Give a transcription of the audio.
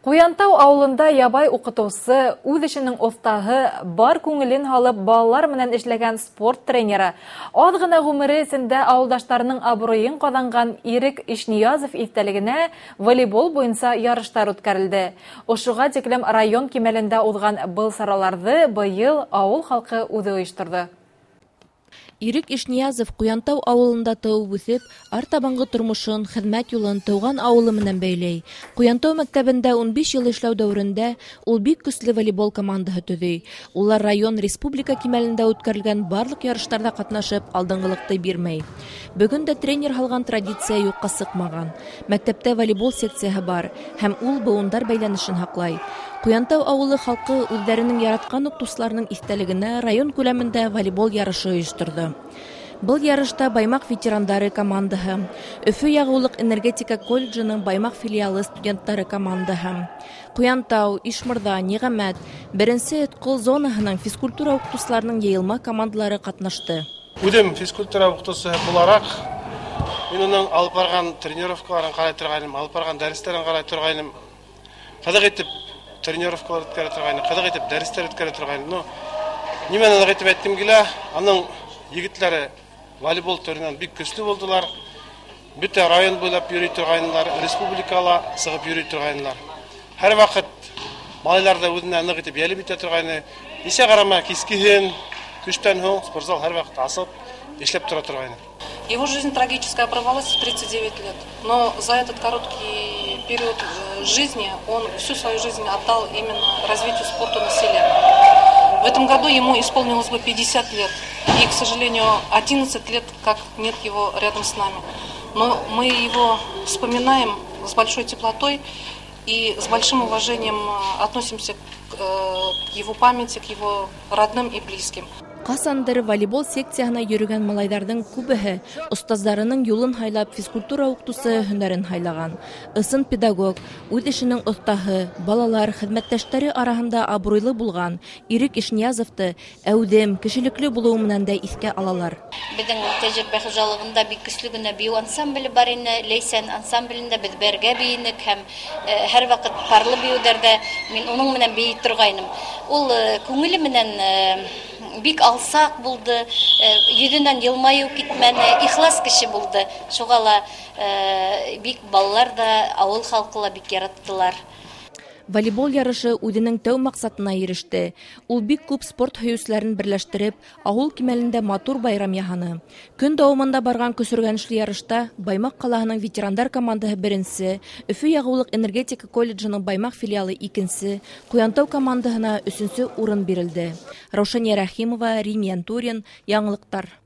Ҡуянтау ауылында ябай уҡытыусы, үҙ эшенең оҫтаһы, бар күңелен һалып балалар менән эшләгән спорт тренеры, аҙ ғына ғүмере эсендә ауылдаштарының абруйын ҡаҙанған Ирек Ишниязов иҫтәлегенә волейбол буйынса ярыштар үткәрелде. Ошоға тиклем район кимәлендә уҙған был сараларҙы быйыл ауыл халҡы үҙе ойошторҙо. Ирек Ишниязов Ҡуянтау ауылында тыуып үҫеп, артабанғы тормошон, хеҙмәт юлын тыуған ауылы менән бәйләй. Ҡуянтау мәктәбендә 15 йыл эшләү дәүерендә ул бик көслө волейбол командаһы төҙөй. Улар район, республика кимәлендә үткәрелгән барлыҡ ярыштарҙа ҡатнашып, алдынғылыҡты бирмәй. Бөгөн дә тренер һалған традиция юҡҡа сыҡмаған. Мәктәптә волейбол секцияһы бар һәм ул быуындар бәйләнешен һаҡлай. Ҡуянтау ауылы халҡы үҙҙәренең яратҡан уҡытыусыларының иҫтәлегенә район күләмендә волейбол ярышы ойошторҙо. Был ярышта Баймаҡ ветерандары командаһы, Өфө яғыулыҡ энергетика колледжының Баймаҡ филиалы студенттары командаһы, Ҡуянтау, Ишмырҙа, Ниғәмәт, беренсе Этҡол зонаһының физкультура уҡытыусыларының йыйылма командалары ҡатнашты. Үҙем физкультура уҡытыусыһы булараҡ, мин уның алып барған тренировкаларын ҡарай торғайным, алып барған дәрестәрен ҡарай торғайным. Ҡыҙыҡ итеп тренировкалар үткәрә торғайны, ҡыҙыҡ итеп дәрестәр үткәрә торғайны. Но нимәне ныҡ итеп әйткем килә, аның егетләре волейбол төрөнән бик көслө булдылар. Бөтә район буйлап йөрөй торғайнылар, республикала сығып йөрөй торғайнылар. Һәр ваҡыт малайлар ҙа үҙенә ныҡ итеп йәлеп итә торғайны. Нисә ҡарама кискеһен, төштән һуң спортзал һәр ваҡыт асып, эшләп тора торғайны. Его жизнь трагически оборвалась в 39 лет, но за этот короткий период жизни он всю свою жизнь отдал именно развитию спорта на селе. В этом году ему исполнилось бы 50 лет, и, к сожалению, 11 лет, как нет его рядом с нами. Но мы его вспоминаем с большой теплотой и с большим уважением относимся к его памяти, к его родным и близким. Ҡасандыр волейбол секцияһына йөрөгән малайҙарҙың күбеһе остаздарының юлын һайлап физкультура уҡытыусыһы һөнәрен һайлаған. Ысын педагог, үҙ эшенең оҫтаһы, балалар, хеҙмәттәштәре араһында абруйлы булған Ирек Ишниязовты әүҙем, кешелекле булыуы менән дә иҫкә алалар. Беҙҙең тәжрибә хужалығында бик көслө генә бейеү ансамбле бар ине. Ләйсән ансамблендә беҙ бергә бейенек һәм һәр ваҡыт парлы бейеүҙәрҙә мин уның менән бейей торғайным. Ул күңеле менән бик алсаҡ булды, йөҙөнән йылмайыу китмәне, ихлас кеше булды. Шуға ла бик балалар ҙа, ауыл халҡы ла бик яраттылар. Волейбол ярышы үҙенең тәү маҡсатына иреште. Ул бик күп спорт һөйөүселәрен берләштереп, ауыл кимәлендә матур байрам яһаны. Көн дауамында барған көсөргәнешле ярышта Баймаҡ ҡалаһының ветерандар командаһы беренсе, Өфө яғыулыҡ энергетика колледжының Баймаҡ филиалы икенсе, Ҡуянтау командаһына өсөнсө урын бирелде. Раушания Рәхимова, Рим Янтурин, Яңылыҡтар.